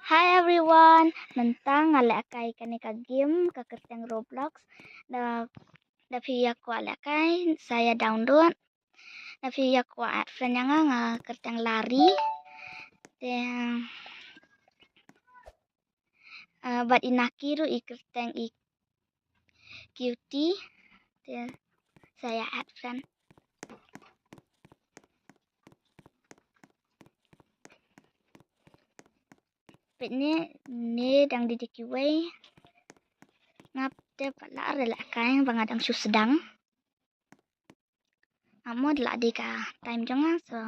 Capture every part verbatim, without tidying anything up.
Hi everyone, mynta nga lehkai kane ka game ka kyrteng Roblox. Da, da phi ïa kwah lehkai, sa ïa download. Da phi ïa kwah add friend ïa nga, nga kyrteng Lari. Te, eh, bad i Naki ruh i kyrteng i Cutie. Te sa ïa add friend. Peit ne, ne dang dei da kiwei. Ngap te pat la re lehkai ba nga dang shu sdang. Amo da la dei ka time jong nga so.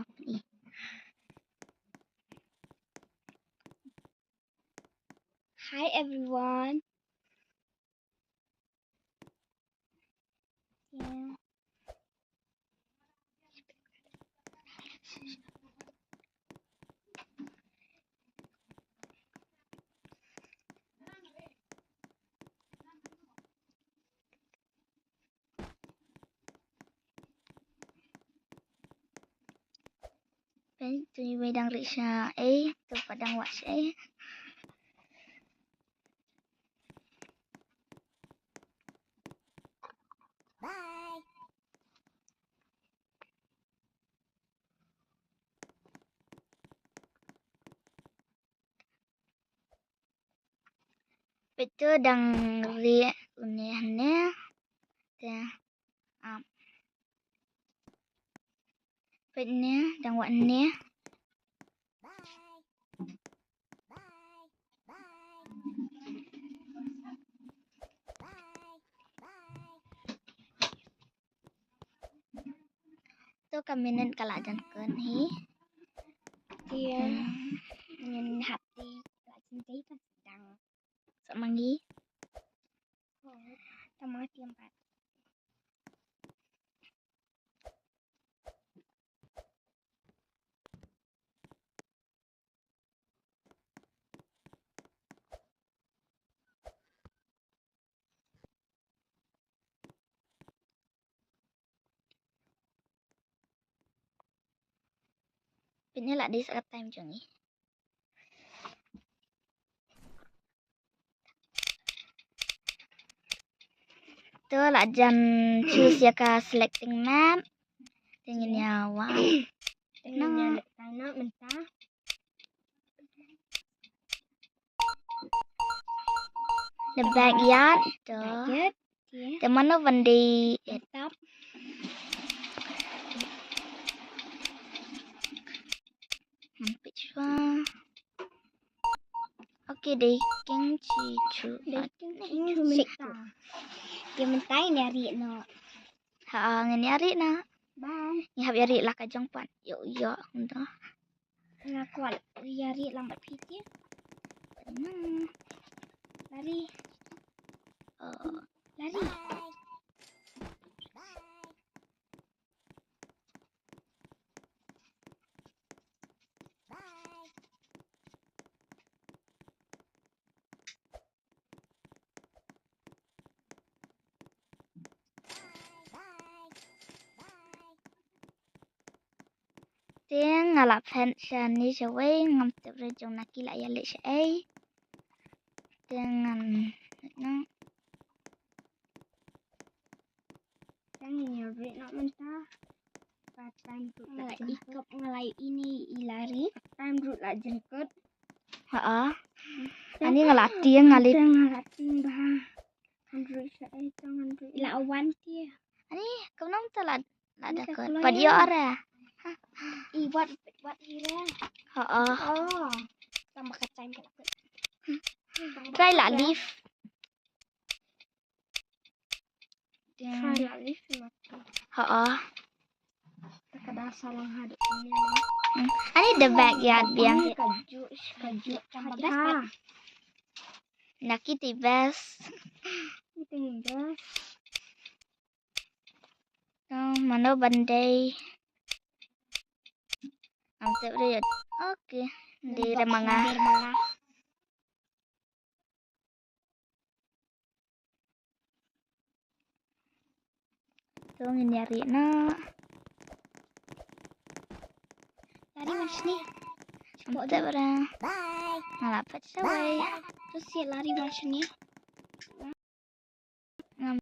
Hi everyone. Yeah. Peit, tu iwei dang rieh shaei, tu pat dang wah shaei. Bye. Peit tu dang rieh une hangne. Te, ah. Peit ne, dang wah ne. To ka minit ka la jan kut hi. Te ngin hap dei la jan dei ka dang. Sa mangi. Tama tiang pat. Peit ne la dei sa ka time jong ngi. To la jan choose ïa ka selecting map. Te ngin ïa wah. Te ngin ïa lehkai noh mynta. The backyard to. Backyard. Te mano ban dei tap. Ngan peit shuwa. Okay, dei king chi chu. Dei king chi chu mynta. Te mynta ngin ïa rieh noh. Ha, ngin ïa rieh noh. Bye. Ngi hap ïa rieh la ka jong pat. Ïoh, ïoh, kumta. Nga kwah ïa rieh lang bad phi te. Lari. Oh. Lari. Te nga la phet shane shawei, ngam tip re jong Naki la ïaleh shaei. Te ngan, no. Te ngin ïa rieh noh mynta. Pat time ruh la i kop nga la i ni i Lari. Time ruh la jingkut. Ha. Ani nga la tieng nga la. Nga la tieng ba. Ngan rieh shaei, ngan rieh. La wan tieng. Ani kumno mynta la, la da kut. Pat ïoh re. I wat, wat hi re. Ha. Oh. Tang ba ka time ka la kut. Try la leave. Try la leave. Ha. Ka da salang haduh. Ani the backyard biang. Ka ju, ka ju. Naki te best. Te best. To mano ban dei. Am te bri. Okay. Dei re manga. To ngin ïa rieh noh. Lari wan shane. Ngam tip re. Bye. Nga la phet shawei. Bye. To shu lari ba shane. Ngam.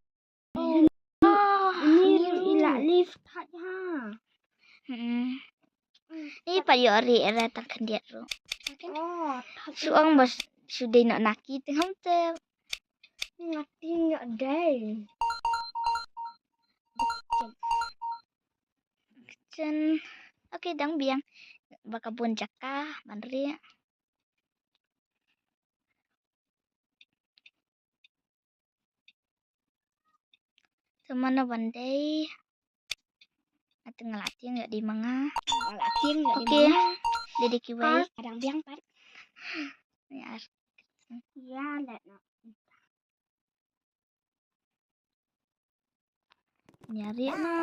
Oh, ini i la lift thait ha. Hmm. Ni pat ïoh rieh re tang khyndiat ruh. Oh, shu ong ba shu dei noh na ki te ngam tip. Nga tieng ïoh dei. Chen. Okay, dang biang. Ba ka bun jaka ban rieh. Te mano ban dei? Ate nga la tieng ïa dei ma nga. Nga la tieng ïa dei ma nga. Okay. Dei dei kiwei. Ah, dang biang pat. Ïa. Ïa, let na. Ïa rieh na.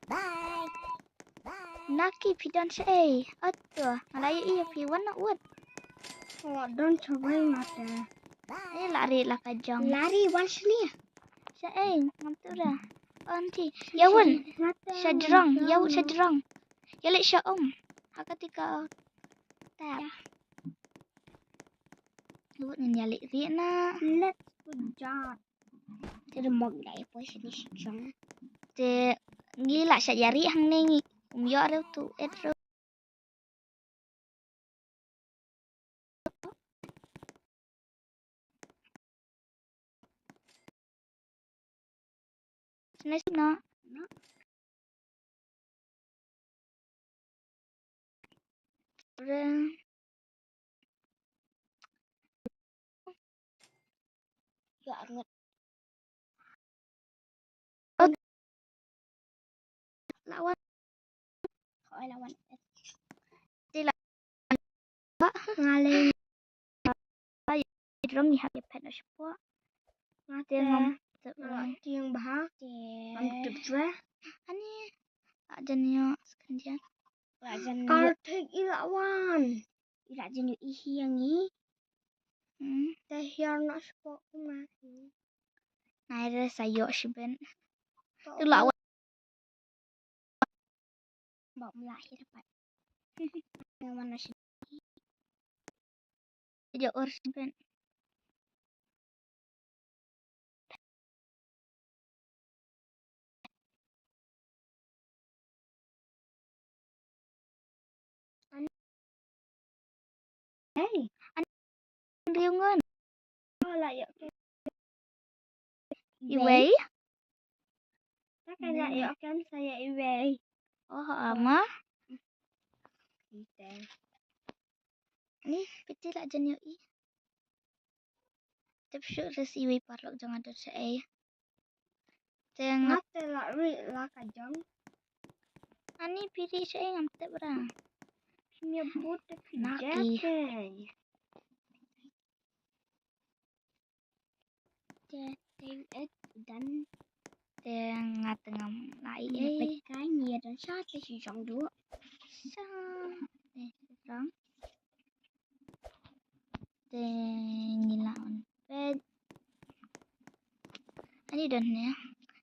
Bye. Bye. Na ki phi don shaei? Ato, nga la ïohi ïa phi wan na ut. Nga don shawei nga te. Bye. Eh, la rieh la ka jong. Lari wan shane. Shaei, ngam tip re. Aunty, ïa wan. Nga te. Sha jrong, ïa wan sha jrong. Ïa leit sha um. Ha kata ka tap. Ïa. Lut ngin ïa leit rieh na. Let's go, John. Te da mok da ïa poi shane shi jong. Te ngi la sha ïa rieh hangne ngi. Um ïoh re uto u et ruh. Shane shi na. Re. Ïa ngat. La wan. Hooid, la wan. Te la. Nga leh. Ba ïa drong ngi hap ïa phet noh shapoh. Nga te ngam tip. Nga la tieng bha. Te ngam tip re. Ani. La jan ïoh skyndiat. La jan ïoh. Kar thik i la wan. I la jan ïoh i hi ïa ngi. Hmm. Te hiar noh shapoh kumne. Nai re sa ïoh shibit. Tu la wan. Ba um lah hi dapat. Nga wan na sini. Ïa or shibit. Hey. An riu ngun. Oh, la ïoh. Iwei. Iwei? Ta ka la ïoh kan sa ïa iwei. Oh, ama. Ite. Ni piti la jan ïoh i. Tip shuh res iwei paralok jong nga don shaei. Te nga te la rieh la ka jong. Ani phi rieh shaei ngam tip ra. Phim ïa bud te phi na ki. Te te et dan. Te nga te ngam la i ei. Peit kai ngi ïa don sha te shi jong duh. Sha. Te jong. Te ngi la on peit. Ani don ne.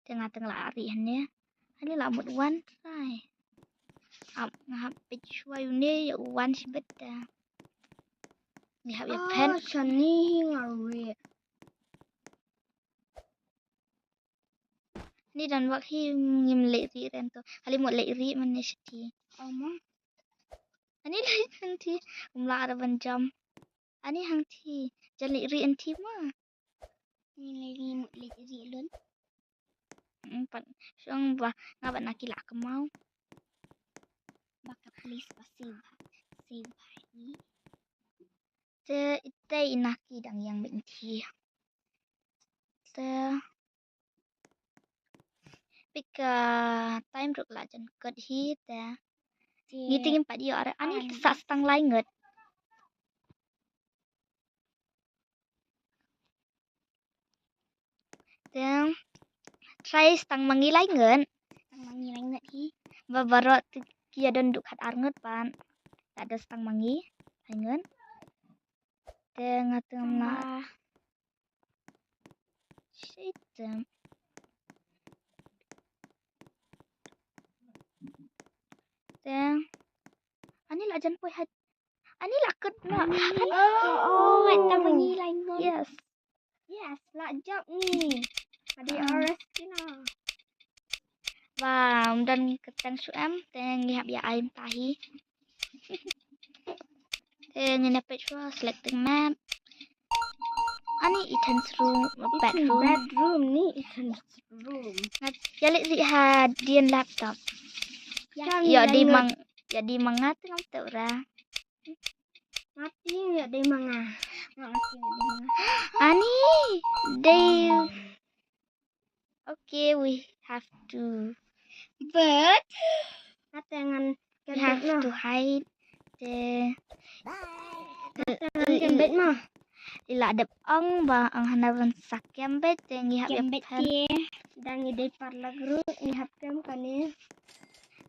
Te nga te nga la rieh ne. Ani la mut wan trai. Ap nga hap peit shuwa une ïa u wan shibit te. Ngi hap ïa phet. Ah, shane hi nga rieh. Ni don wak hi ngim leit rieh ren to. Kali mo leit rieh man ne shati. Ama. Ani leit hangti. Um la ara ban jam. Ani hangti. Jan leit rieh anti ma. Ni leit rieh mo leit rieh lun. Mm, pat shong ba nga ba na ki la kmau. Ba ka police ba save. Save ba ni. Te ite i na ki dang ïang beit ngi. Te pik ka time ruh la jan kut hi te. Ngi te ngim pat ïoh re ani sa stang lai ngut. Te try stang ma ngi lai ngut. Stang ma ngi lai ngut hi. Ba baroh te ki ïa don duh khat ar ngut pat. La da stang ma ngi lai ngut. Te nga te ngam lah. Shit. Te Ani la jan poi ha. Ani la kut noh. Ani. Oh, oh, oh. Wat tang ngi lai ngon. Yes. Yes, la jop ngi. Adi ah. Oras kina. Wow, ym don kyrteng shuh em, te ngi hap ïa ai mynta hi. Te ngin ïa peit shuwa selecting map. Ani Ethan's room, bedroom. Bedroom ni Ethan's room. Ngat ïa leh ri ha dien laptop. Ïa di mang, ïa di mang nga te ngam tip ra. Mati ïa dei ma nga. Mati ïa dei ma nga. Ani, dei. Okay, we have to. But. Kata ngan we have to hide the. Kata ngan kembet ma. I la dep ong ba ong hana ban sa kembet te ngi hap kembet te. Dang i dei paralok ruh ngi hap kem kane.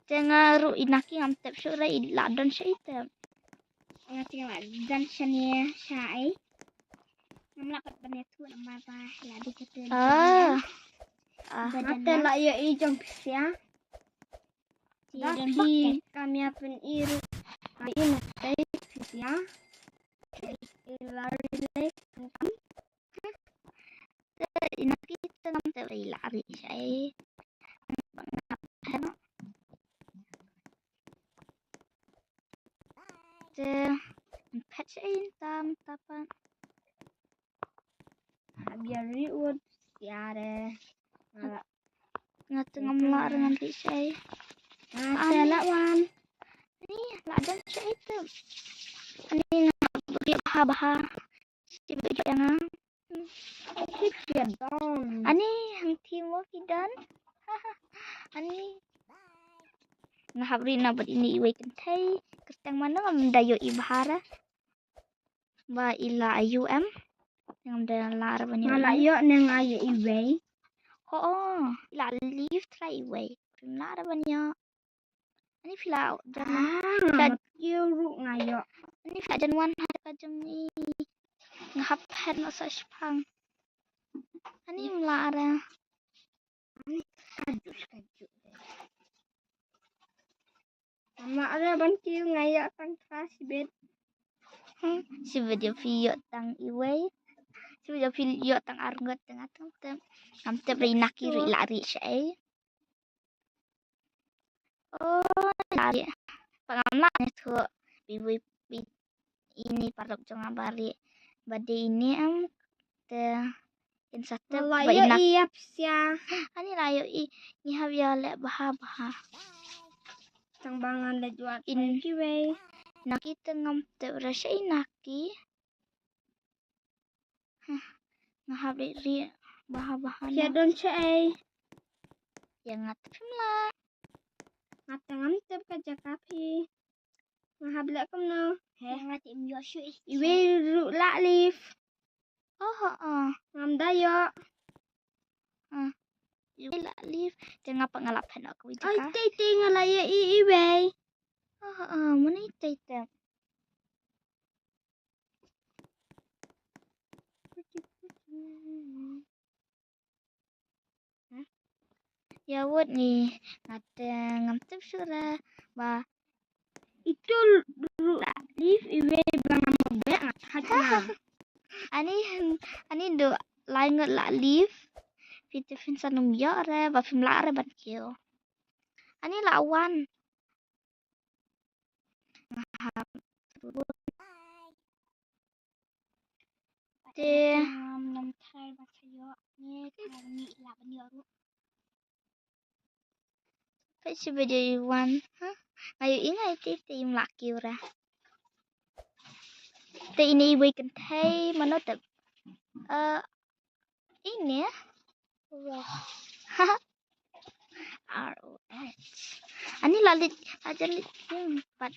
Te nga ruh i Naki ngam tip shuh re i la don sha i te. Nga te la don shane sha ai. Ngam lah pat ban ïathuh namar ba la dei kata. Ah. Ah. Te la ïoh i jong phi sia. Te da phi kam ïa pyn i ruh. Ai na tai phi sia. I la ri lei kam. Te i Naki te ngam tip i la ri shai. Te phet shai tam tapan. Abia ri ut siare. Nga te ngam lah re ngan ri shai. Nga te la wan. Ni la don shai te. Ni nga ri ha bha. Shi bit ïa nga. Ani hang team mo ki don. Ani. Nga hap ri na bad ini iwei kynthei. Kyrteng mano ngam da ïoh i bha ra. Ba i la ayu em. Ngam da la ra ban ïoh. Nga la ïoh ne nga ïoh iwei. Ho oh, i la leave try iwei. Phim la ra ban ïoh. Ani phi la jan. Ah, phi la mat ïoh ruh nga ïoh. Ani phi la jan wan ha ka jong i. Nga hap phet noh sa shipang. Ani ym lah re. Ani kajuh kajuh. Ym lah re ban kill nga ïoh tang kha shibit. Hmm, shibit ïoh phi ïoh tang iwei. Shibit ïoh phi ïoh tang arngut tang atam tem. Ngam tip re i Naki ruh i la ri shai. Oh, la ri. Pangam la ne thu bi wi bi ini paralok jong nga ba ri. Ba dei ini em te in sa tip ba i Naki. Ani la ïoh i ngi hap ïa leh bha bha. Tang ba ngan leh juat in kiwei. Naki te ngam tip re sha i Naki. Nga hap ri ri bha bha. Phi don sha ei? Ïa nga te phim lah. Nga te ngam tip ka jaka phi. Nga hap leh kumno? He nga te im ïoh shuh. Iwei ruh la leave. Oh oh oh. Ngam da ïoh. Ah. Iwei la leave. Te nga pat nga la phet noh ka wi jaka. Ai tei tei nga la ïoh i iwei. Oh oh mane tei tei. Ïa wot ngi nga te ngam tip shuh re ba itu ruh la leave iwei ba ngam beh nga thait na. Ani ani do lai ngut la leave. Phi te phin sa nym ïoh re ba phim lah re ban kiew. Ani la wan. Nga hap te ngam nam thai ba cha ïoh ne thai ni ila ban ïoh ruh. Peit shi video i wan ha. Nga ïoh i nga ïoh te te im lah kiew ra. Te ini iwei kynthei mano te. Eh, Ini. Wah. R O H. Ani la lit aja lit. Hmm, pat.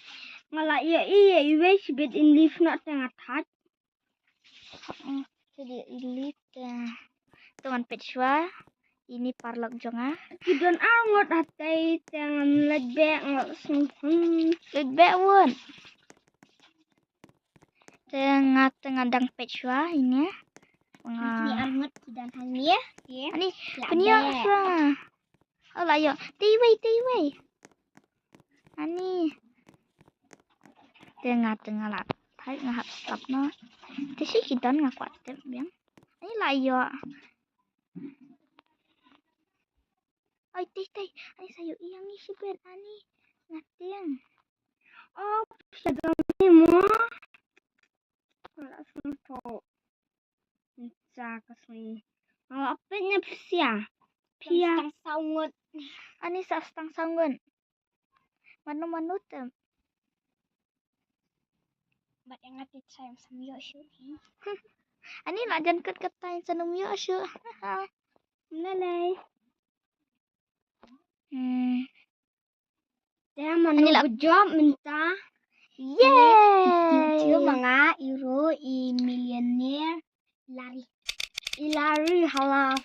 Nga la ïa i ïa iwei shibit in leave noh te nga thait. Hmm, jadi i leave te. To ngan peit shuwa. Ini paralok jong nga. Ki don ar ngut hatei te ngan leit beh nga sngew. Leit beh won. Te nga te nga dang peit shuwa ini. Nga ni arngut ki dang hang ni. Ani pynïoh shuwa. Oh la ïoh. Te iwei te iwei. Ani. Te nga te nga la thait nga hap slap noh. Te shi ki don nga kwah tip biang. Ani la ïoh. Ai tei tei. Ani sa ïoh ïa ngi shibit ani. Nga tieng. Oh, pisa dong ni mo. Nga la sum to. Sa ka sui. Nga la pet nya pisa. Pia. Stang saw ngut. Ani sa stang saw ngut. Mano mano te. Bad ïa nga te trai sam ïoh shuh. Ani la jan kut katai sa num ïoh shuh. Mlelei. Hmm. Te mano la bujop mynta. Yay! Ïa ma nga i ru i millionaire. Lari. I lari halaf.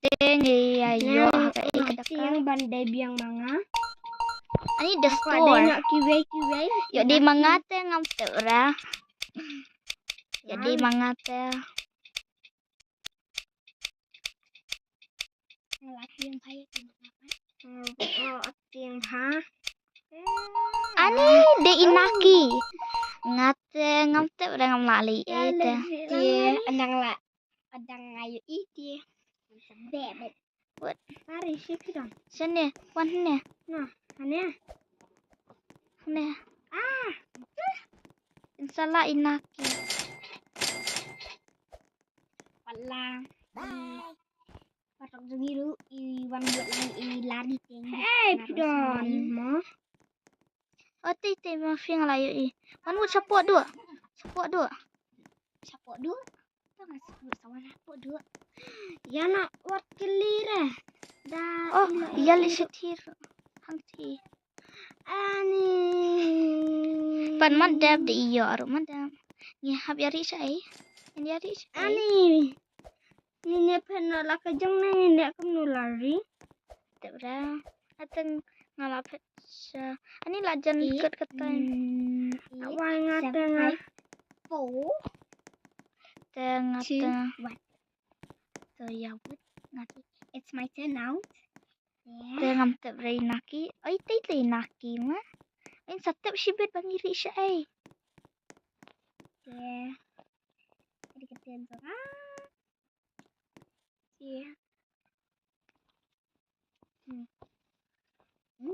Te ngi ïa ïoh ha ka i ka daka. Tieng ban dei biang ma nga. Ani the store. Ïoh dei ma nga te ngam tip ra. Ïoh dei ma nga te. Ani dei i Naki. Nga te ngam tip re ngam lah lei. Te nang lah. Adang nga ïoh ïa te. Bebet. What? Ari shi pidong. Shane, wan hane. Nah, hane. Hane. Ah. Inshallah i Naki. Wala. Bye. Patok jong i ru i wan buat lang i lari ting. Hey, pidong mo. Oh, tei tei ma fiang la ïoh i. Wan wut support du. Support du. Support du. Tang support sawan support du. Ïa na wat clear eh. Da. Oh, ïa li shathir. Hang ti. Ani. Pan man dab de ïoh aru man dab. Ngi hap ïa ri shai. Ngi ïa ri shai. Ani. Ni ne phet na la ka jong na ni ne kum nu lari. Te bra. Ateng nga la phet sha. Ani la jan kat katai. Awai nga te nga. Four. Te nga te. Two, one. So yeah, what? Nga te. It's my turn now. Yeah. Te ngam tep rei Naki. Oi, tei tei Naki ma. Ai sa tep shibit ba ngi ri sha ai. Yeah. Tadi ka ten tu. Ah.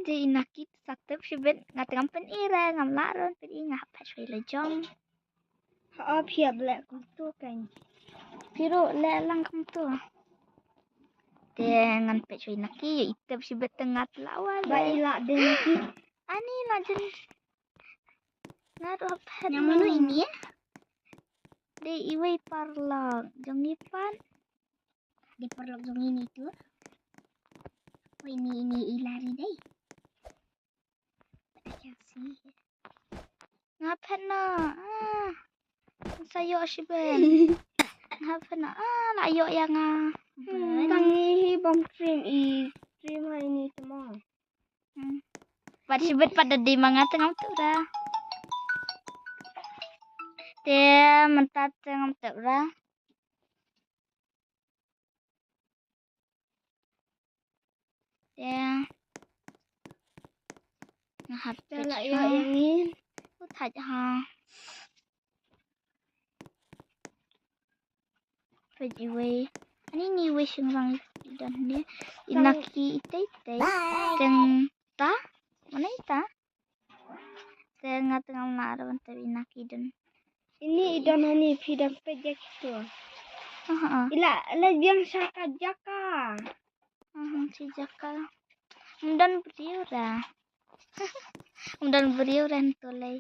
Te i Naki sa tep shibit nga te ngam pyn-i re ngam lah ron pyn-i nga hap phet shoi la jong. Ha phi ap leh kumtu kan. Phi ruh leh lang kumtu. Te ngan phet shoi Naki i tep shibit te nga te lah wan. Ba i lah de Naki. Ani lah jen. Nga ruh hap phet. Yang mano ini ya? Dei iwei paralok jong ngi pat. Dei paralok jong ngi ni tu. Oh, ini ini i lari dei. But I can't see it. Nga phet na. Ah. Sa ïoh shibit. Nga phet na. Ah, la ïoh ïa nga. Tang ngi hi bam stream i stream ha ini temo. Hmm. Pat shibit pat da dei ma nga te ngam tip ra. Te mynta te ngam tip ra. Te nga hap te la ïa ngi. U thait ha. Peit iwei. Ani ni iwei shingrang i don ne. I Naki i tei tei. Teng ta. Mana ita? Te nga tengah mena ada ban tei i Naki don. Ini i don hani phi don peit ïa kitu. Aha. Ila la biang sha ka jaka. Aha, shi jaka. Ym don briew ra. Ym don briew ra nto lei.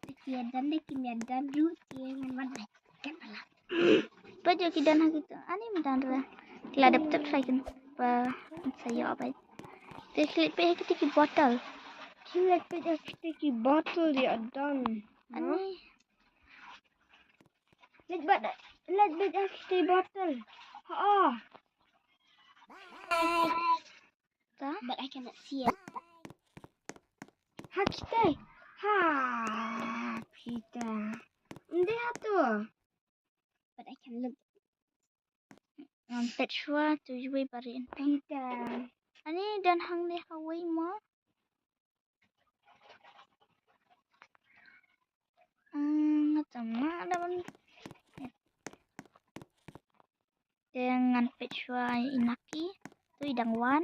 Te ki ïa don de kim ïa don ruh te ngan wan ai. Kan pala. Peit ïa ki don ha kitu. Ani ym don ra. Ki la dep tep sa kin pa sa ïoh bai. Te ki leit peit ha kitu ki bottle. Ki leit peit ha kitu ki bottle ïa don. Ani. Leit bat, leit bat ha kitu ki bottle. Ha. Ta? But I cannot see it. Ha kitai. Ha pita. Ynda ha tu. But I can look. Ngam peit shuwa tu iwei ba ri. Pita. Ani don hangne hawei mo. Hmm, nga tama da ban. Te ngan peit shuwa ïa i Naki. Tu i dang wan.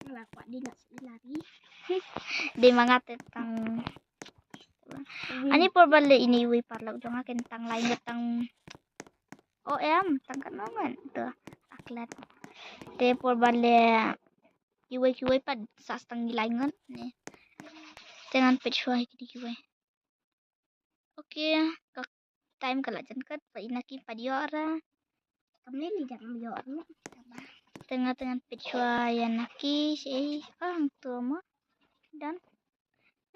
Nga la kwah dei na sila ri. Dei ma nga te tang. Ani por ba leh ine iwei paralok jong nga ken tang lai ngut tang. O em, tang katno ngut to. Aklat. Te por ba leh iwei kiwei pat sa tang i lai ngut ne. Te ngan peit shuwa ïa kine kiwei. Okay, ka time ka la jan kut, pat i Naki pat ïoh ra. Kam leh ni jam ïoh ni. Te nga te ngan peit shuwa ïa Naki, shi, ah, hangto mo. Don.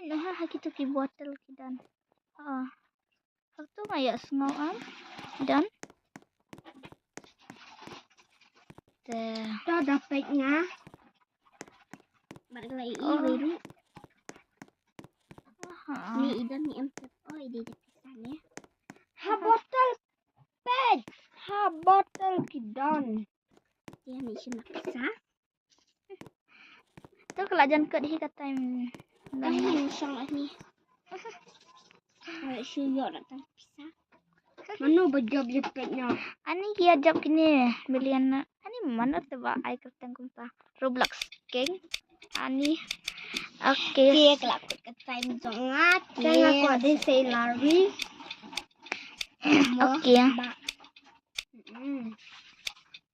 Ino ha, ha kito ki bottle ki don. Ah. Hangto nga ïohsngew am. Don. Te. To da peit nga. Bad ka la i Oh. Iwei ni. Aha. Ni i don ni em tep. Oh, i dei da pisa ni. Ha bottle peit. Ha bottle ki don. Ïa ni shim na pisa. To ka la jan kut hi ka time. Ka hi ni shong ni. Ai, shu ïoh na tang pisa. Mano ba jop ïa peit na. Ani ki ïa jop kine million na. Ani mano te ba ai kyrteng kumta. Roblox King. Ani. Okay. Te ka la kut ka time jong nga. Te nga kwah dei sei lari. Okay. Ba. Mm.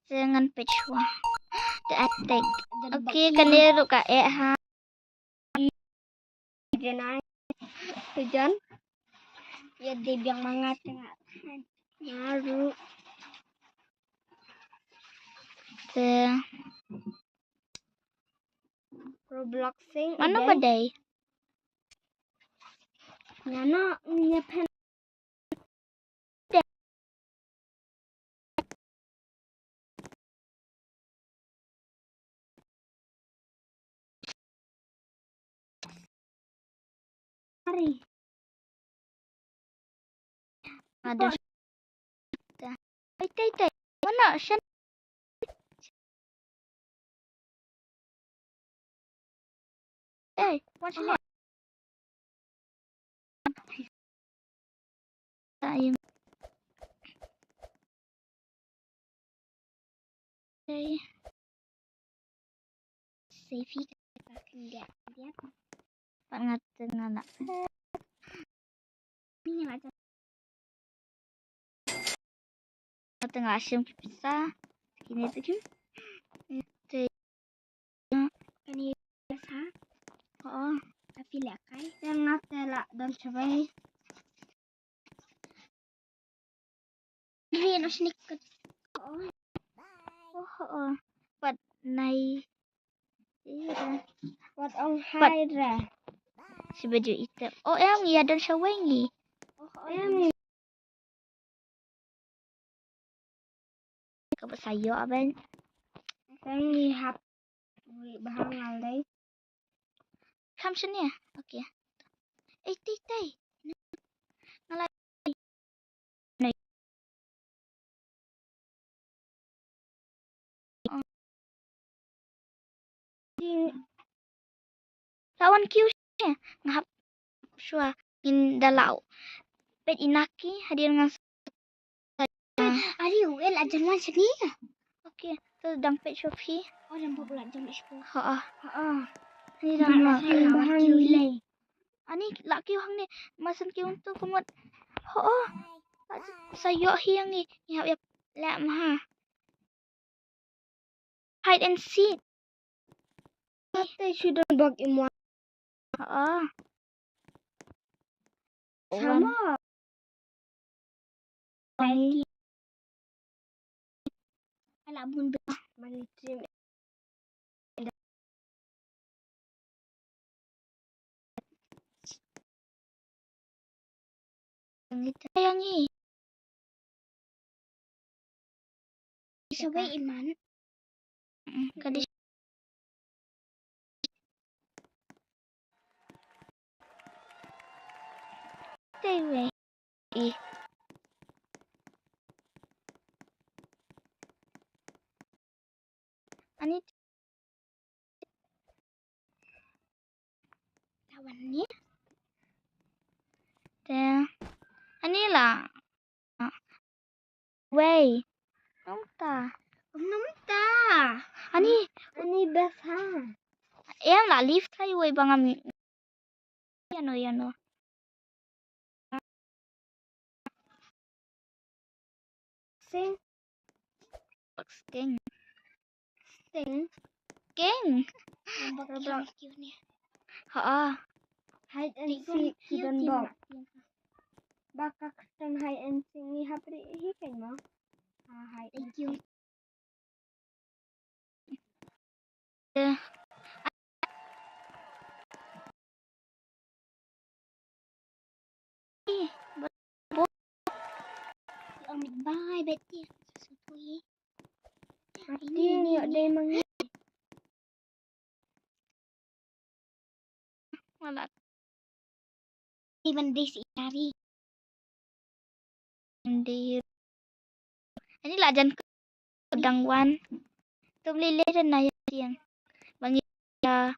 Te ngan peit shuwa. Te attack. Okay, kane ruh ka eh ha. Janai. Te jan. Ïa dei biang ma nga te nga. Nga ruh. Te Robloxing. Mano ba dei? Mano nya pen. Mari. Ada. Tai, tai, tai. Mana? Shan. Eh, what's next? Time. Okay. Save hi ka kan dia dia. Pat ngat tengah nak. Ni ngat. Ngat tengah asim ki pisa. Kini tu kim. Te. Kani pisa. Oh, tapi leh kai. Yang ngat tela dan sebai. Ri no sniket. Oh, oh, oh. Pat nai. Ira. Pat ong hai ra. Si baju ita. Oh, em ngi ada sawai ngi. Oh, em ngi. Ka ba sayo aben. Em ngi hap. Wi bahang ngal dai. Kam sini ya? Okay. Eh, tai, tai. Ngalai. Lawan kiu sini. Ngap shuwa in dalau. Pet inaki hadir ngan Ari, u el ajan wan sini. Okay, to dang pet shuwa phi. Oh, dang pet pula jam ish po. Ha ah. Ha ah. Ni dang la. Bahang ni. Ani la kiu hangne. Masan kiu tu kumut. Ha ah. Sa yo hi hangne. Ni hap yap la ma ha. Hide and seek. Ate shu don bok imwa. Ah. Sama. Ala bun ba mani trim. Yang ni. Sabai iman. Mm, ka dei. Te wei. I. Ani. Tawan ni. Te. Ani la. Wei. Nong ta. Nong ta. Ani. Ani basa. Em la lift kai wei bangam. Yano, yano. Sing. Sting. Sting. King. Roblox. Ha. Hide and seek, hidden box. Ba ka kyrteng hide and seek ngi hap ri hi kein mo. Ah, hide and seek. Bye, Betty. Ini, ini, ini. Wala. Di mandi si Ari. Mandi. Ani la jan dang wan. Tum lele dan na yang. Bangi ya.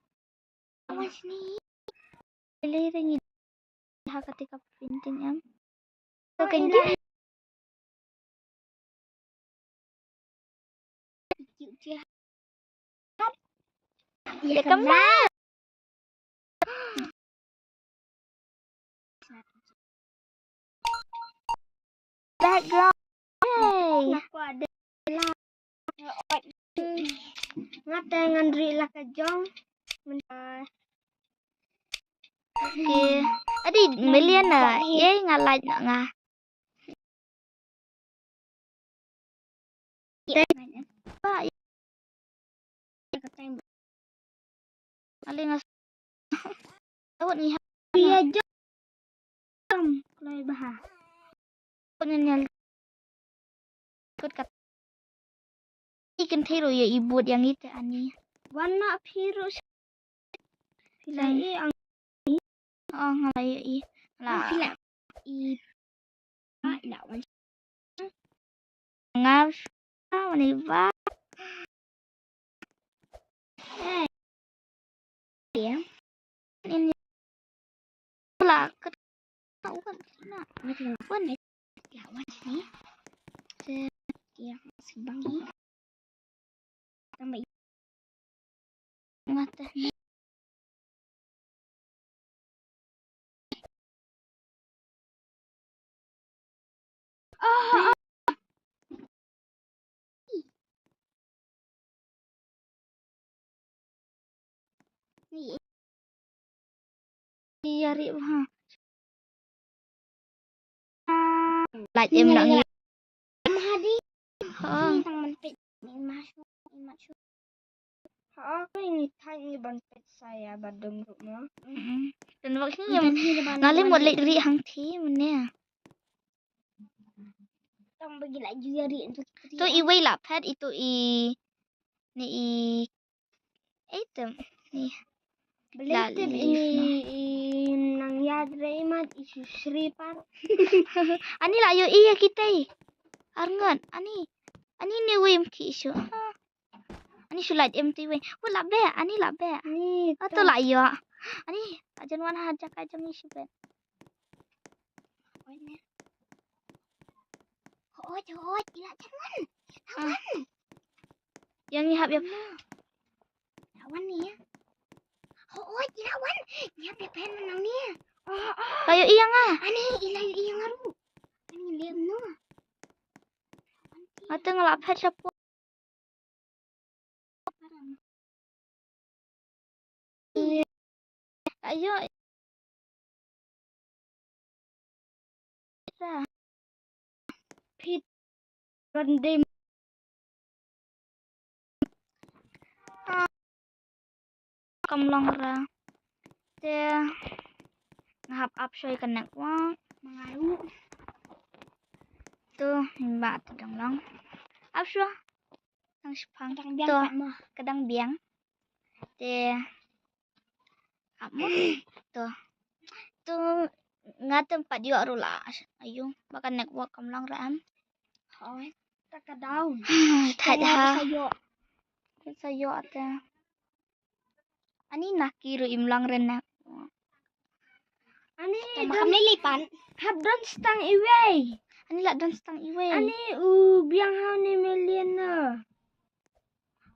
Awas ni. Lele dan ni. Ha kata ka painting em. To kan ji. Ya kemar. Background. Hey. Aku ada lah. Ngata ngan ri la ka jong. Okay. Adi million na. Yay nga like na nga. Ale nga. Awat ni ha. Iya jam. Kloi baha. Nyan nyal. Kot kat. Ikin thero ya ibut yang ite ani. Wan na phiru. Phi la ïohi ang. Oh, nga la ïohi. La. Phi la ïohi. Ah, la wan. Nga sa mani ba. Eh. Dia. Ini. La kat. Wan na. Wan na. La wan ni. Se. Dia. Sebang ni. Tambah. Mata. Ah, ah. Iya, ri ha. Lait em nang. Em hadi. Ha. Ni tang man peit. Ni masuk, ni masuk. Ha, ko ini thai ni ban peit saya badung ruh mo. Mm-mm. Dan wak sini yang ngali mo leit ri hang thi mene. Tang bagi laju ya ri tu. Tu iwei la phet itu i ni i Item. Ni. Belated ini i nang yad re imat i susri par. Ani la ïohi ya kita. Arngat. Ani. Ani ni wei mki isu. Ha. Ani sulat em tu wei. Wa la be. Ani la be. Ni. Atu la ïoh. Ani. Ajan wan ha jaka jong isu be. Hooid, hooid, ila jan wan. Ila wan. Yang ngi hap ïa. Ila wan ni ya. Hooid, ila wan. Ngi hap ïa pynmynang ni ya. Oh, oh. Kayu ïa nga. Ani, ila ïa nga ruh. Ani lem no. Ate nga la phet shapo. Ayo. Pit. Random. Kam long ra. Te nga hap ap shoi ka network. Mangaru. Tu, ba tu dang long. Ap shoi. Tang shipang. Ka dang biang. To, pat ma. Ka dang biang. Te ap mo. To. To nga tem pat ïoh ruh la. Ayu, ba ka network kam long ra em. Hooid. Ta ka down. Thait ha. Sa ïoh. Sa ïoh te. Ani naki ruh im lang ren na. Ani tama don, kham lili pan. Hap don stang iwei. Ani la don stang iwei. Ani u biang hau ni million na.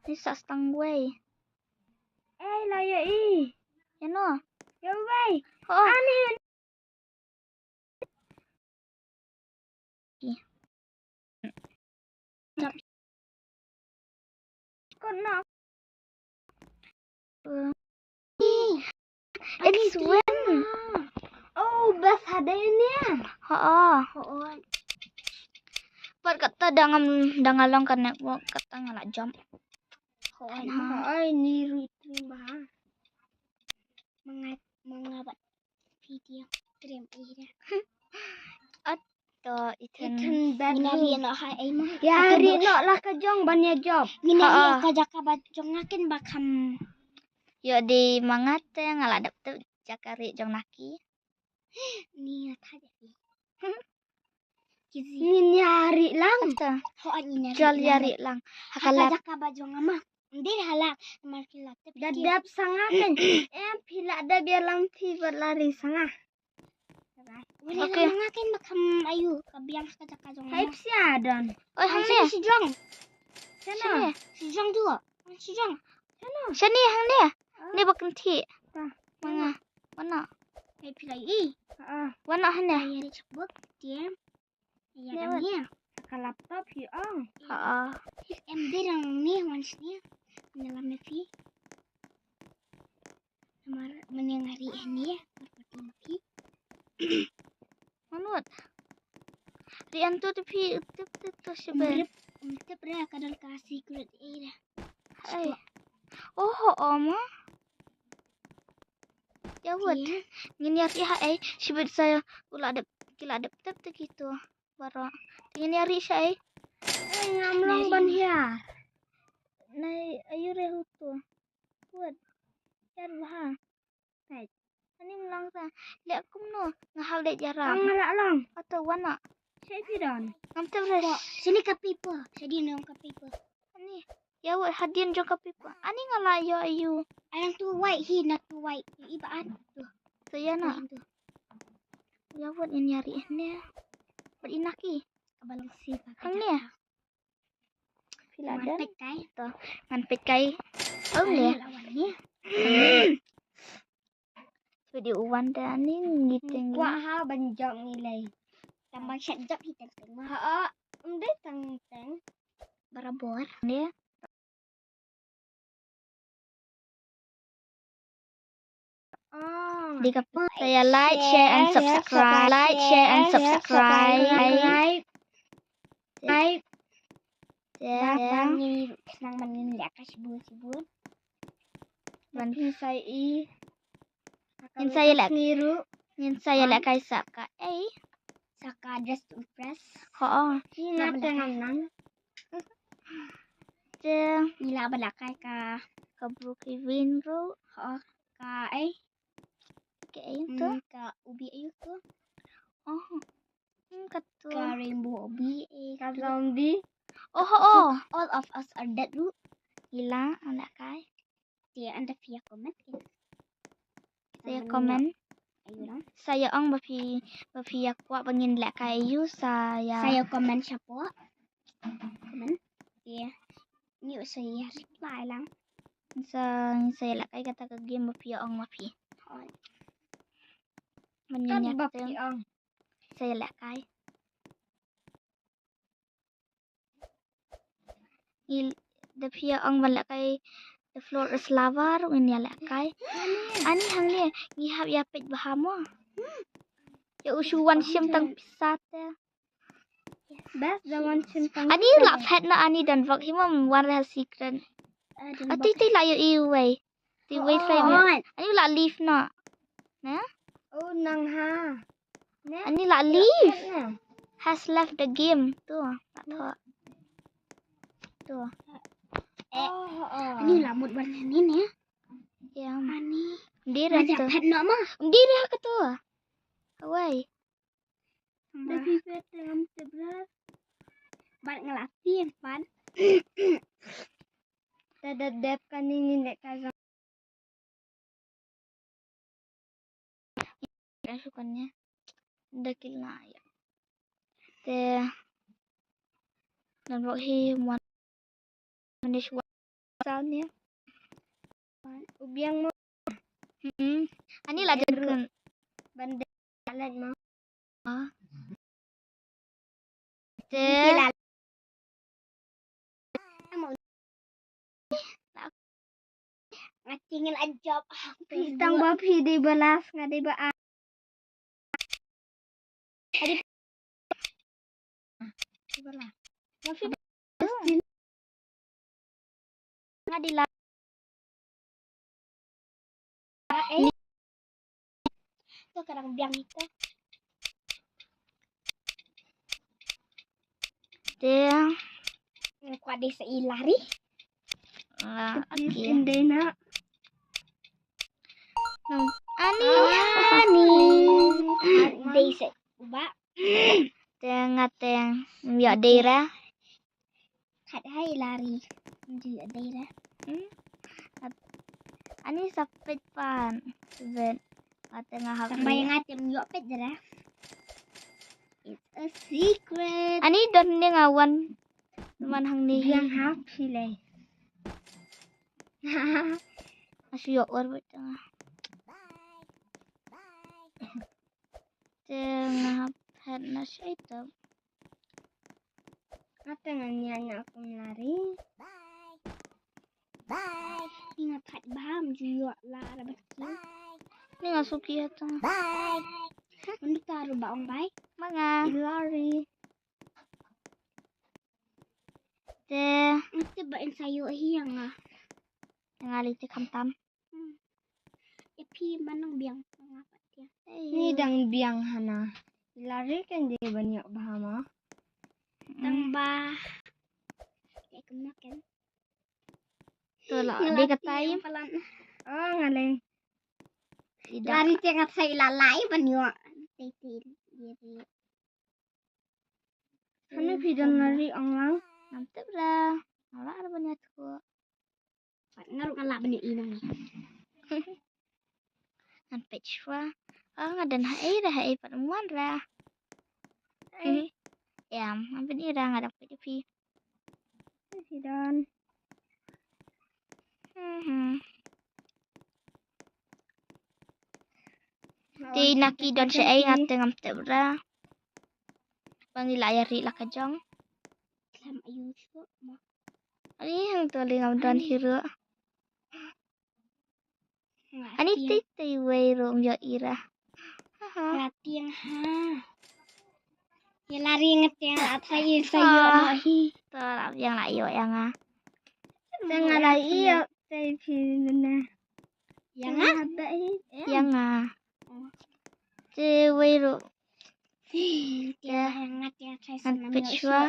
Ni sa stang wei. Eh, la ïa i. Ïa no. Ïa wei. Oh. Ani. Kut no. It's win. Oh, bas hadai ni. Ha. Ha. Pat kata dang am, dang along ka network kata nga la jump. Ha. Ha, ni rit rim ba. Mengat, mengabat. Video trim ira. Ato, Ethan. Ethan bedroom. Mina ri no ha ai ma. Ya ri no la ka jong ban ya job. Mina ri ka jaka ba jong nakin ba kham. Yo di mangat te nga la dep tu jaka ri jong naki. Ni ya tha jadi. Ngin ïa ri lang. Jol ïa ri lang. Ha ka lap. Jaka ba jong ama. Ndir hala mar ki la tep. Da dap sanga kan. Em phi la da bia lam phi ba la ri sanga. Oke. Nga kan ba kham ayu ka biang ka jaka jong ama. Hai sia don. Oi, hangne. Si jong. Sana. Si jong tu. Si jong. Sana. Sani hangne. Ni ba kan thi. Manga. Wana. Hai phi la i. Wana hangne. Ai ri chak buk. Tiang. Ïa dang ïa ka laptop hi ong. Ha. Em dei dang ni wan sini. Ni la me phi. Mar mene ngari ni. Mar pati me phi. Manut. Ri antu tu phi tip tip tu sebe. Tip ra ka dal ka secret area. Ai. Oh, oh, ma. Ya wut. Ngin ïa ri ha ai. Sibit sa u la dep ki la dep tep te kitu. Baro. Te ngin ïa ri sa ai. Ai ngam long ban hiar. Nai ayu re hutu. Wut. Hiar bha. Peit. Ani mlang sa. Leh kumno nga hal dei jaram. Ang la lang. Ato wana. Sedi don. Ngam tep res. Sini ka paper. Sedi nong ka paper. Ani. Ya wut hadien jong ka paper. Ani nga la ïoh ayu. Alang tu white hi na tu white. Iba an tu. Tu ya na. Ya wut in yari ne. Ber inaki. Kabalang si. Hangne. Phi la dep. Ngan peit kai. To, ngan peit kai. Oh, le. Video one da ni ngi teng. Kwah ha ban jop ngi lei. Tam ban shat jop hi teng teng. Ha, um dei teng teng. Barabor. Ne. Di ka sa ïa like, share and subscribe. Like, share and subscribe. Like. Bang bang ni nang man ni lek ka shibun shibun. Ban phi sa i. Ngin sa ïa leh. Ngin sa ïa leh kai sa ka ei. Sa ka Dress to Impress. Ho. Ina tengam nang. Te ngi la ba la kai ka ka Brooklyn ruh. Ho ka ei. Ka ei tu. Ka ubi ei tu. Oh. Ka tu. Ka rainbow ubi ei. Ka zombie. Oh oh. All of us are dead ruh. Ngi la ba la kai. Te ynda phi ïa comment. Sa ïa comment. Ayu lang. Sa ïa ong ba phi, ba phi ïa kwah ba ngin leh kai ayu sa ïa. Sa ïa comment shapoh. Comment. Te ngi sa ïa reply lang. Sa, sa ïa leh kai kata ka game ba phi ïa ong ba phi. Ban ngin ïa ba phi ong. Sa ïa leh kai. Ngi da phi ïa ong ban leh kai the floor is lava ruh ngin ïa leh kai. Ani hangne ngi hap ïa peit bha mo. Ïa u shu wan shim tang pisa te. Best da wan shim tang. Ani la phet na ani don vok hi mo wan ra secret. Ati ti la ïa i wei. Ti wei sa ïa. Ani la leave na. Na? Oh nang ha. Ani la leave. Has left the game. Tu. Tu. Eh. Ani la mut ban ni ni. Ya. Ani. Dira tu. Phet no ma. Dira ka tu. Awai. Dah pipet dalam sebelah. Bat ngelatih pan. Da dep kane ngin leh ka jong. Ka shu kane. Da kil na ïa. Te. Nan bok hi mon. Mane shu. Sal ni. U biang mo. Hmm. Ani la jan kan. Ban de. Alat mo. Ah. Te. Nga tingin a job. Phi tang ba phi dei ba last, nga dei ba a. Adi. Dei ba last. Nga phi. Nga dei last. Eh. To ka dang biang ito. Te. Nga kwah dei sa i lari. Ah, okay. Dei na. Hmm, ani. Ani. Dei sa ba. Te nga te. Ya dei ra. Khat hai lari. Ju ya dei ra. Hmm. Ani sa peit pan. Vet. Ate nga hap. Tang bai nga tem yo peit ra. It's a secret. Ani don ne nga wan. Man hang ni. Yang hap sile. Asu yo or vet nga. Te nga hap hat na shai to. Ate nga nya nya kum lari. Bye. Bye. Ni nga phat bam ju yo la ra bat ki. Ni nga suki ha ta. Bye. Mandi taru ba ong bye. Manga. Lari. Te. Te ba in sayo hi yang nga. Yang ali te kam tam. Hmm. Iphi manang biang nga pat ya. Ni dang biang hana. Lari kan je banyak bahama. Dang ba. Ya kena kan. To la, dei ka time. Oh, nga lei. Lari te nga thai la lai ban yo. Te te diri. Kane phi don lari ong lang. Ngam tip ra. Nga la ar ban ya tho. Pat nga ruh nga la ban ya i nang. Ngan peit shwa. Ah, nga don ha ei ra ha ei pat wan ra. Ei. Em, ngan peit i ra nga dang peit i phi. Phi don. Mhm. Te na ki don sha ei nga te ngam tip ra. Ba ngi la ïa ri la ka jong. Klam ayu shu ma. Ani hang to li ngam don hi ruh. Ani tei tei wei ruh ym ïoh i ra. Haha. Nga tieng ha. Ïa lari nga tieng la sa i sa ïoh noh hi. To la biang la ïoh ïa nga. Sa nga la ïoh tei phi na. Ïa nga? Ïa nga. Te wei ruh. Te nga tieng sa nga peit shwa.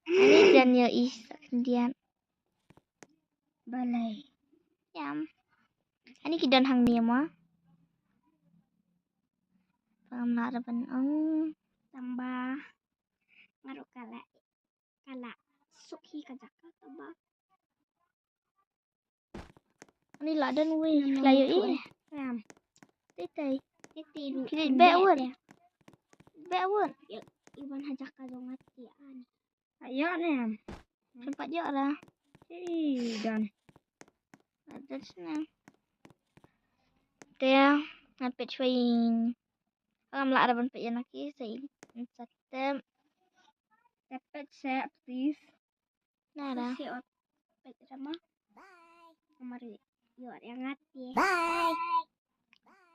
Ani jan ïoh i sa khyndiat. Balei? Ïam. Ani ki don hangne mo. Pam na da ban ong. Tang ba. Nga ruh ka la. Ka la. Suk hi ka jaka tang ba. Ani la don wei la ïoh i. Ïam. Tei tei. Tei tei ruh. Ki dei beh wut. Beh wut. Ïa, i ban ha jaka jong nga ti ani. Ïoh ne. Shu pat ïoh ra. Ih, don. Ada sini. Te, ngan peit shwa ïing. Ngam lah ra ban peit ïa na ki, sa ïing. Sa tep. Tep peit seh, please. Nada. Peit ra ma. Bye. Amar ïoh ïa nga te. Bye.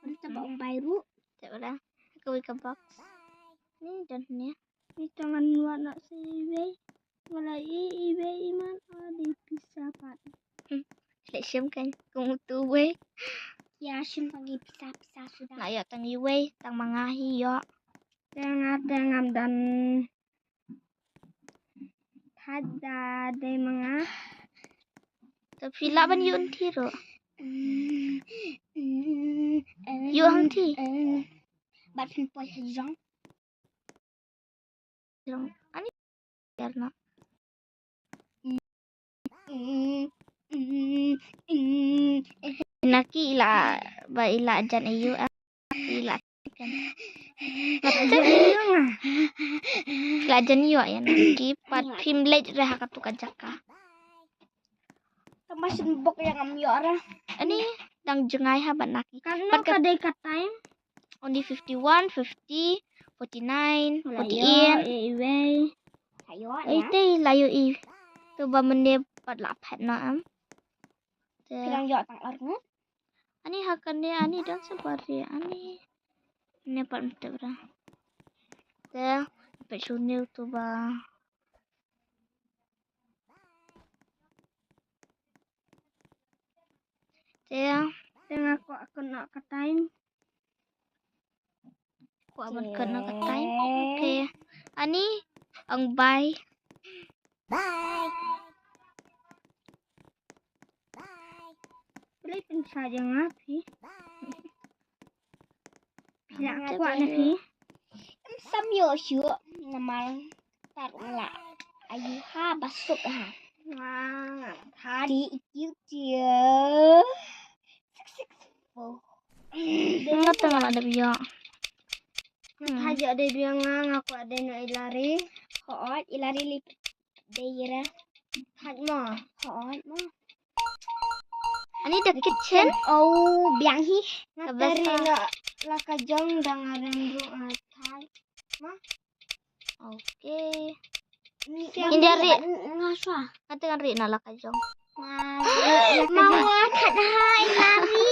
Ynda ba ong bye ruh. Te ula. Ka wei ka box. Ni don ni. Ni tang ngan wad na sa iwei. Wala i iwei i man a di pisa pat. Hmm. Leh shim kan kum utu wei. Ïa shim tang i pisa pisa suda. Nga ïoh tang iwei tang ma nga hi ïoh. Te nga te ngam don. Thad da dei ma nga. To phi lah ban ïoh hangtei ruh. Ïoh hangtei. Bad phin poi ha jrong. Jrong. Ani. Biar na. Naki ila ba ila jan ayu, eh, ila jan. Ila jan yu ya naki pat phim leit re ha katu ka jaka. Tama shin bok yang am yor. Ani dang jngai ha ba naki. Kan no ka dei ka time. Only fifty-one, fifty, forty-nine, forty-eight. Iwei. Ayo. Ei te layo i. Tu ba mene pat la phet na am. Te. Kidang yo tang ar ngat. Ani ha kane ani dang sabar ya ani. Ne pat mete bra. Te pet shuni tu ba. Te. Te nga ko akun na ka time. Ko aban kut na ka time. Okay. Ani ang bye. Bye. Bye. Boleh pynsa jong nga phi. Phi la kwah na phi. Sam yo shu namar tar nga la ayu ha basuk ha. Nga nga thadi ikyu tiu. Six six four. Nga tang la dep yo. Nga thadi dep yo nga nga kwah dei na ilari. Hoot ilari lip. Dei ira. Haj mo. Haj mo. Ani da kitchen. Oh, biang hi. Nga tari na la ka jong dang arem ru atai. Ma. Okay. India ri. Nga swa. Nga tengah ri na la ka jong. Ma. Ma wa khat hai lari.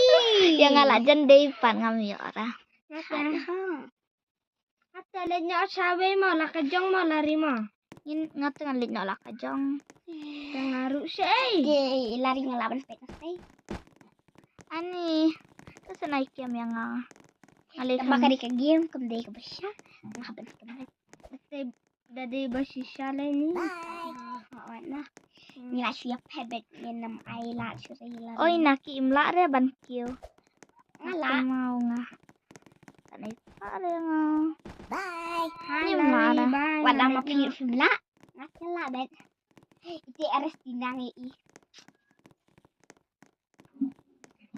Ya nga la jan dei pan ngam yo ra. Nga tengah. Ata leit noh sha wei mo la ka jong mo lari mo. Ngin nga tang leit noh la ka jong. Tang aru sei. Ye lari nga laban pek sei. Ani. Ka sanai kiam yang nga. Alai ka bakari ka game kam dei ka basha. Nga ban kam. Te dadi bashisha le ni. Bye. Ni la shu ya pebet ni nam ai la shu ri la. Oi naki im la re ban kiu. Nga la. Mau nga. Tanai pa re nga. Bye. Ni ma ra. Wala ma pi fu la. Nga ke la bet. Ite ares tinang i.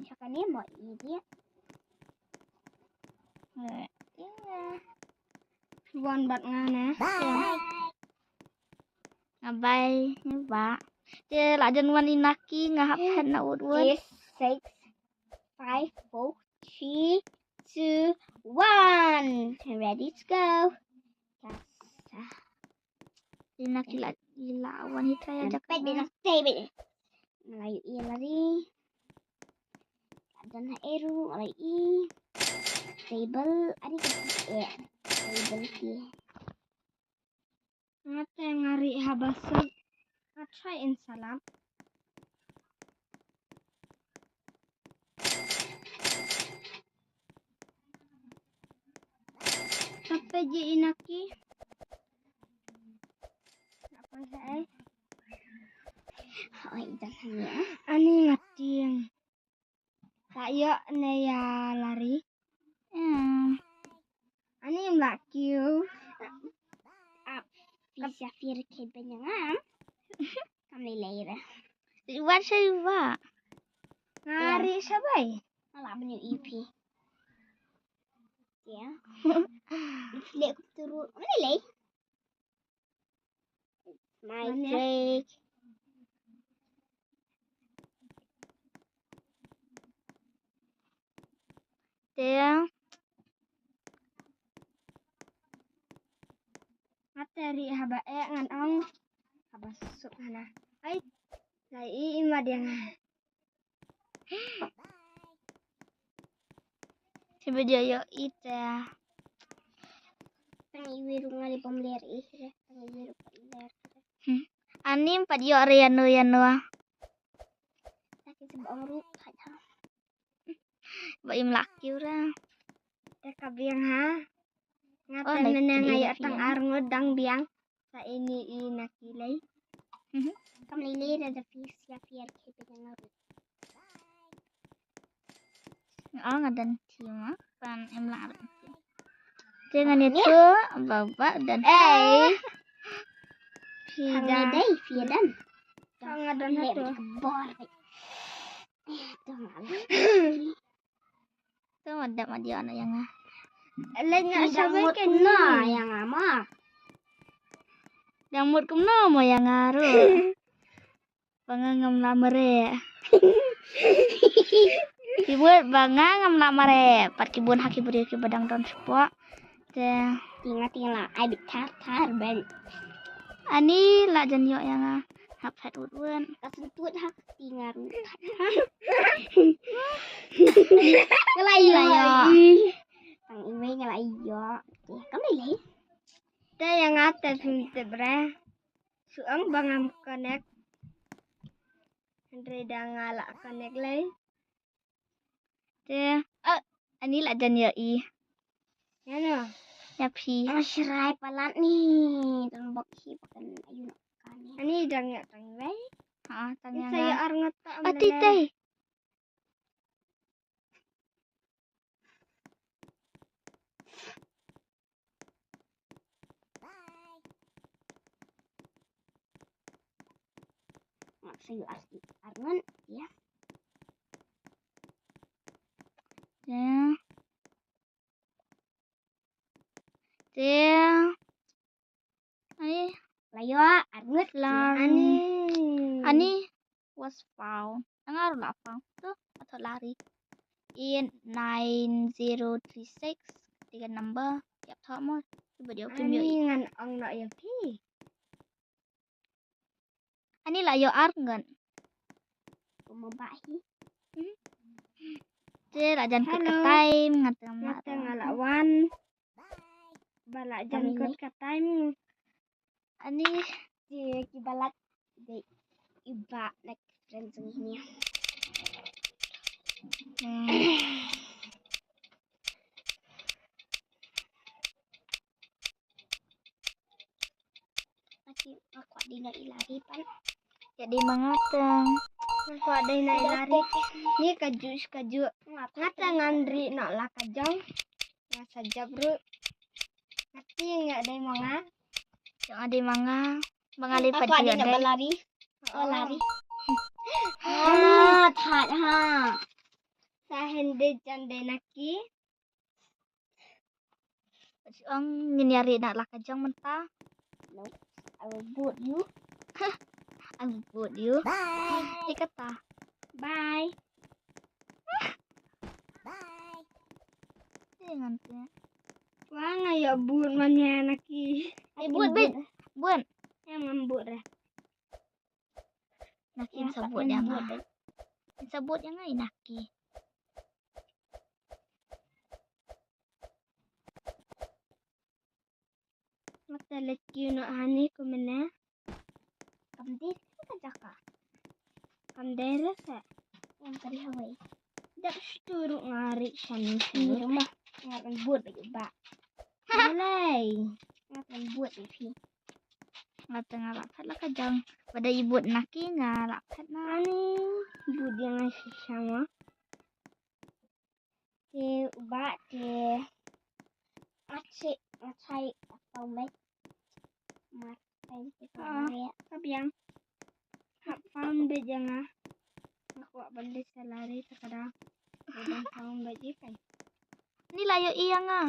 Siapa ni mau i dia? Wan bat nga ne. Bye. Nga bye ni ba. Te la jan wan inaki nga hap hen na ut ut. Six, five, four, three, two, one. Ready to go. Kasa. Ina kila kila wan hitra ya jak. Pet bina tebe. Melayu iya lari. Dan eru lari. Table ari ke eh. Table ki. Ngate ngari habasuk. Nga try in salam. Tapi je inaki. Apa saya? Oi, jangan ya. Ani ngating. Tak ya ne ya lari. Hmm. Ani mlak kiu. Ap. Bisa fir ke benyang. Kam lei lei ra. Wan sa yu ba. Ngari sa bai. Ala bani ipi. Ya. Lek turu. Lei lei. My cake. Te. Ngate ri haba eh ngan ong. Haba suk hana. Ai. Lai i ima dia nga. Tiba dia yo ite. Tang iwi ru ngali pom ler i. Tang iwi ru pom ler. Hmm. Anim pat yo re yano yano. Taki sebab ong ru pat ha. Ba im lak kiu ra. Te ka biang ha. Nga te meneng ayo tang ar ngut dang biang. Sa ini i na ki lei. Kam lei lei da da fi sia fi ar ke pe nga ru. Nga nga dan ti ma pan em la ru. Jangan itu baba dan ei. Fi dan dei fi dan. Nga dan itu bor. Dap ma dio na ïa nga. Leh nga sha ba ken na ïa nga ma. Dang mut kumno mo ïa nga ruh. Ba nga ngam lah mareh. Ki bun ba nga ngam lah mareh. Pat ki bun ha ki briew kiba dang don shapoh. Te. Tinga tinga la ai bit thar thar ben. Ani la jan ïoh ïa nga. Hap phet wut wut. Ka sentut ha tinga ruh. Nga la ïoh. Tang iwei nga la ïoh. Te kam lei lei. Te ïa nga te phim tip re. Shu ong ba ngam connect. Hynrei da nga la connect lei. Te, ah, ani la jan ïa i. Ïa no. Ïa phi. Nga shrai palat ni. Tang bok hi pakan ayu nak kani. Ani dang ïa tang wei. Ha, tang ïa nga. Sa ïa ar ngat ta. Ati tai. Bye. Mak sa ïoh ar, ar ngan, ya. Ya. Te. Ani. La ïoh ar ngut la. Ani. Ani was found. Nga ruh la found. Tu, atho lari. In nine zero three six. Tiga number. Ïap tho mo. Cuba dia kim ïoh. Ani ngan ong noh ïa phi. Ani la ïoh ar ngut. Kumba hi. Hmm. Te la jan kut ka time, nga teng nga teng la wan. Ba la jan kut ka time. Ani te ki balat de iba nak friend jong ni. Hmm. Aki, nga kwah dei na i lari pan. Ïa dei ma nga teng. Nga kwah dei na i lari. Ni ka juh ka juh. Nga teng ngan ri na la ka jong. Nga sa jop ruh. Nga teng ïa dei ma nga. Ïa dei ma nga. Ma nga lei pat ïa dei na lari. Oh, lari. Ha, that ha. Sa hen dei jan dei na ki. Ong ngin ïa ri na la ka jong mynta. No, I will boot you. I will boot you. Bye. Te kata. Bye. Bye. Te ngan te. Wa nga ïa boot man ïa na ki. Ai boot bet. Boot. Ïa ngam boot re. Naki, sa boot ïa nga. Sa boot ïa nga i Naki. Mata leit kiew noh hani kumne. Kam dei ka jaka. Kam dei re se. Wan ka dei hawai. Dap stu ruh nga ri shane shane ruh ma. Nga kan boot bad ba. Malai. Nga kan boot bad phi. Nga teng nga la phet la ka jong. Ba da i boot Naki nga la phet na. Ani boot ïa nga shisha ma. Te uba te. Achi, achai, atau mai. Mat, pai, te ka biang. Hap found bad ïa nga. Nga kwah ban leit sa lari ta ka dang. Ban found bad ïa kai. Ni la ïoh ïa nga.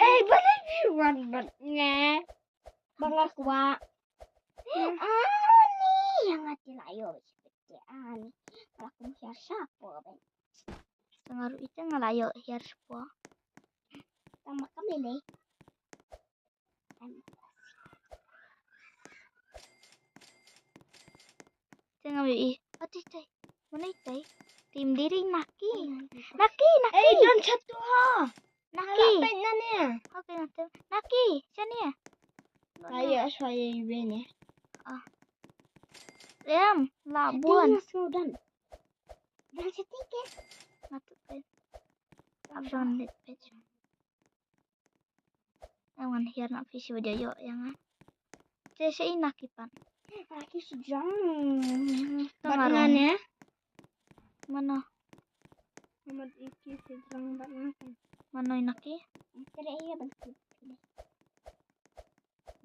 Eh, balei phi wan bad nga? Ba nga kwah. Ani, ïa nga te la ïoh. Ani, la kum hiar shapo ben. Sa nga ruh ite nga la ïoh hiar shapo. Tang ma kam lei. Te ngam ïohi. Ati tai. Mano itai? Tim diri Naki. Naki, Naki. Eh, don satu ha. Naki. Peit na ne. Okay, Naki. Naki, sini. Ayo, saya ibe ne. Ah. Em, la bun. Sudan. Dan siti ke. Natu peit. Abang lihat peit. Em ngan hiar na phi shi ba ïoh ïa nga. Te sha i Naki pat. Naki shi jong. Bad nga ne. Mano? Mano i Naki? Tre ïa ban kit.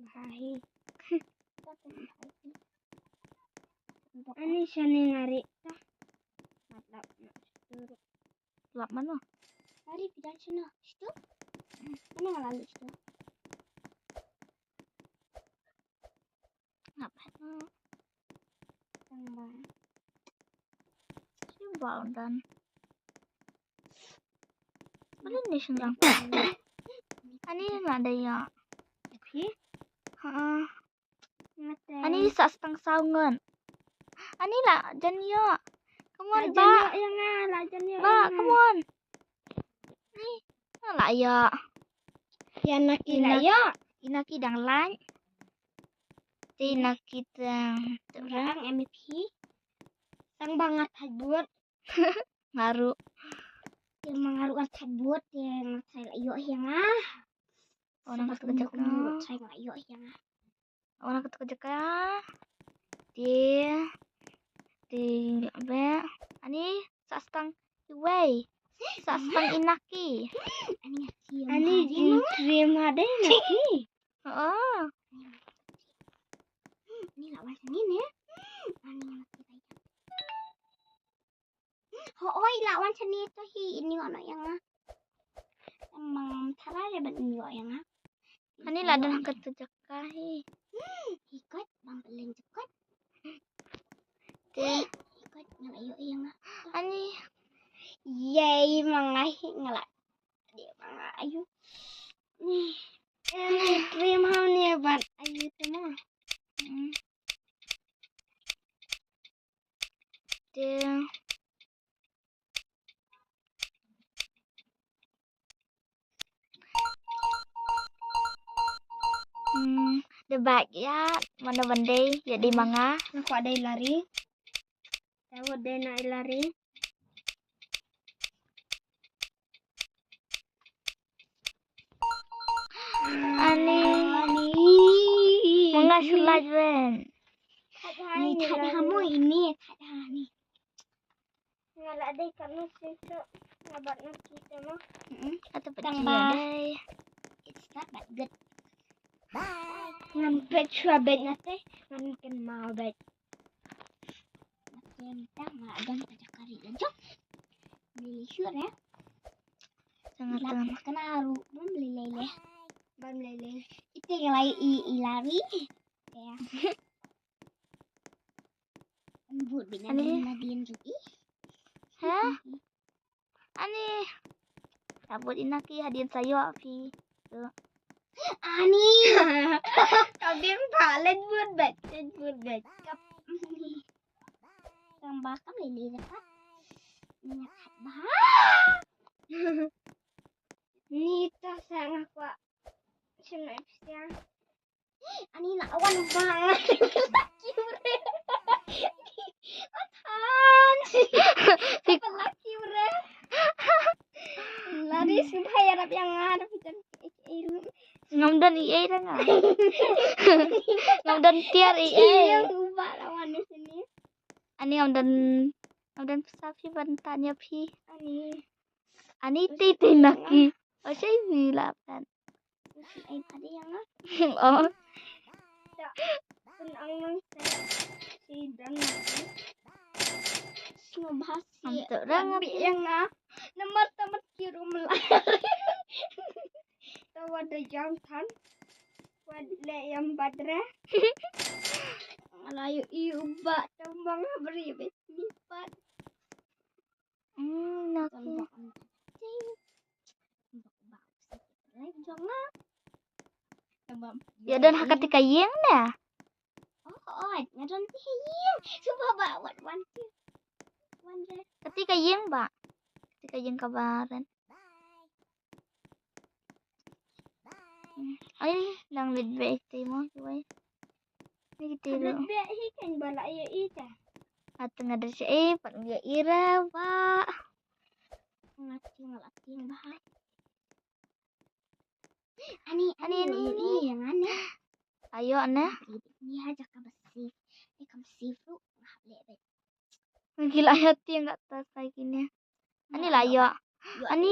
Bha hi. Ani shane nga ri ta. Matlab. Lap mano? Mari phi don shano? Shitu? Mano nga la leit shitu? Lap mano? Tang ba. Shi ba u don. Mano ni shen dang. Ani la da ïa. Phi? Ha. Ngate. Ani sa stang saw ngon. Ani la jan ïa. Come on, la jan ba. Ïa, ïa nga, la jan ïa, ba, ïa nga. Come on. Ni. Nga la ïa. Ïa Naki la ïa. Ïa Naki dang lain. Te ïa Naki tang. Tang M V P. Tang ba nga thait bud. Nga ruh. Te ma nga ruh nga thait bud, te nga thait la ïoh ïa nga. Oh, nang ka jaka. Thait la ïoh ïa nga. Oh, nang ka jaka. Te, te, be. Ani, sa stang iwei. Sa stang i Naki. Ani, ani, dream ha dei Naki. Oh. Ni la wan ni ne. Ani, Naki. Ho, oi, la wan shane to hi, in ïoh noh ïa nga. Em, tharai ban in ïoh ïa nga. Ani la don ha kata jaka hi. Hi kot, bam pelen jaka. Te. Hi kot, nga la ïoh ïa nga. Ani. Yay, ma nga hi, nga la. Dei ma nga, ayu. Ni. Em, dream ha ni ban, ayu te ma. Hmm. Te. Hmm, the backyard, mano ban dei, ïa dei ma nga. Nga kwah dei lari. Tawa dei na i lari. Ani. Ani. Ma nga shu lait wen. Ni thait ha mo ini, thait ha ni. Nga la dei ka nu shisha. Nga bat nu kita mo. Mm-mm. Kata tang ba. It's not that good. Bye. Ngam bet shwa bet nate. Ngam ken mau bet. Nate nita nga la dang ka jaka ri la jok. Ni sure ya. Sangat. Lap tang. Kena aru bam lele le. Bam lele. Ite ngalai i, i lari. Ya. Bud bina. Ani. Nadien ju i. Ha? Ani. Tabut i Naki hadien sa ïoh phi. Tu. Ani. Ka biang ba leit bud bet, leit bud bet. Kap. Tang ba kam lele dekat. Ni kat ba. Ni ta sa nga kwah. Shem na pisa. Ani la wan ba. Lucky bre. Atan. Apa lucky bre. Lari shu ba ïarap ïa nga, da phi don ei ei ruh. Ngam don ei ei da nga. Ngam don tiar ei ei. Ïa u ba la wan ni sini. Ani ngam don, ngam don pisa phi ban tanya phi. Ani. Ani tei tei Naki. Oh, shai ni la pan. Ai, tadi yang ah. Oh. Ya. Pun ang nang sa. Si dan Naki. Sino bahas si. Antuk rang bi yang ah. Namar tamat kiru melari. Tawa da jam tan. Wad le yang badra. Malayu i uba tambang beri be. Lipat. Hmm, Naki. Ïa don ha kata ka ïing ne? Oh, oh, nga don te ha ïing. Cuba ba, wan, wan, wan, wan. Kata ka ïing ba. Kata ka ïing ka baran. Ai, nang leit beh te mo, kiwei. Ni kita lut beh hi kan ba la ïa i ta. At nga da sha e, pat nga ïa i ra ba. Nga ting la ting ba hai. Ani, ani, ani, ani, ani, yang ane. Ayo, ane. Ni ha jaka ba safe. Ni kam safe ruh, nga hap leh beh. Ngi la ïa ting kat ta sai kine. Ani la ïa. Ani.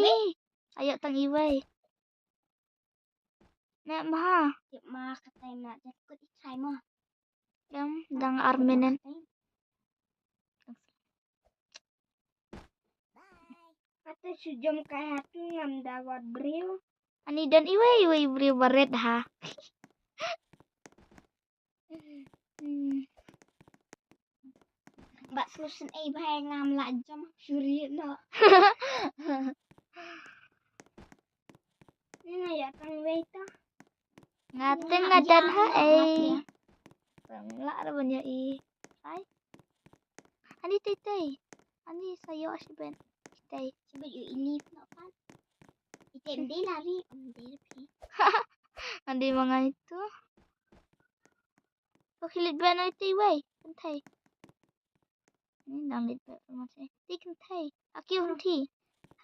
Ayo tang iwei. Ne ma. Tip ma katai na jat kut i chai ma. Dang, dang ar minit. Bye. Shu jom kai ha tu ngam da wat briew. Ani don iwei iwei briew baret ha. Hmm. Ba solution ei bhai ngam la jom suri no. Ni nga ya tang wei ta. Nga teng nga dan ha ei. Tang la ra ban ya i. Ai. Ani tei tei. Ani sa yo shi ben. Tei. Shi ben yu i lip no pan. Ite mde lari mde pi. Andi mangai tu. To khilit ben ai tei wei. Kynthei. Ni dang lit bad ma se. Ti kynthei. Aki un ti.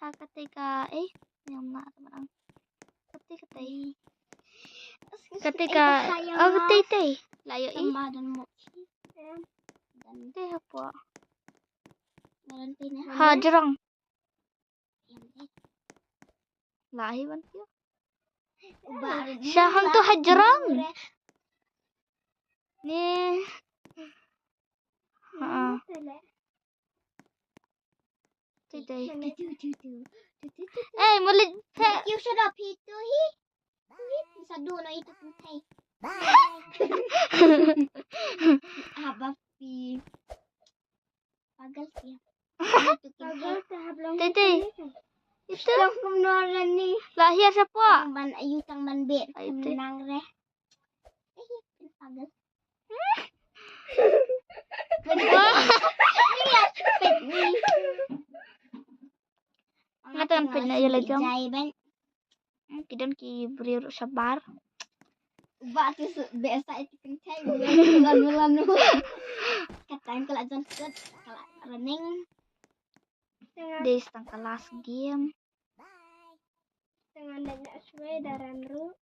Ha kate ka eh. Ni ma ta barang. Kate kate. Kate ka. Oh kate te. La yo i. Sama dan mo. Dan te ha po. Dan te ne. Ha jrong. La hi ban kyo. Sha hang tu ha jrong. Ni. Ha. Ti dei. Ei, mulit phe. Yu should have hit to hi. Sa do no itu kuntai. Apa pi? Pagal ya. Pagal sa hablong. Ti dei. Itu. Long kum no rani. Lahir siapa? Tang ban ayu tang ban bet. Ayu te. Menang re. Eh, pagal. Wah. Ini ya, pet ni. Nga tang pet na ya la jong. Jai ban. Hmm, ki don ki briew ruh shabar. Ba tu su be sa itu kynthei. Lanu lanu. Katang kala jan sut kala running. Dei tang ka last game. Tang anda nak shwe daran ruh.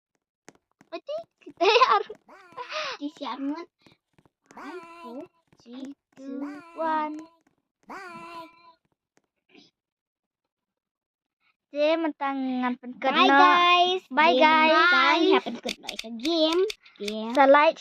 Ati kita yar. Di siar ngut. Five, four, three, two, one. Te mynta ngan pynkut noh. Bye guys. Bye guys. Ngan pynkut noh ïa ka game. Sa like,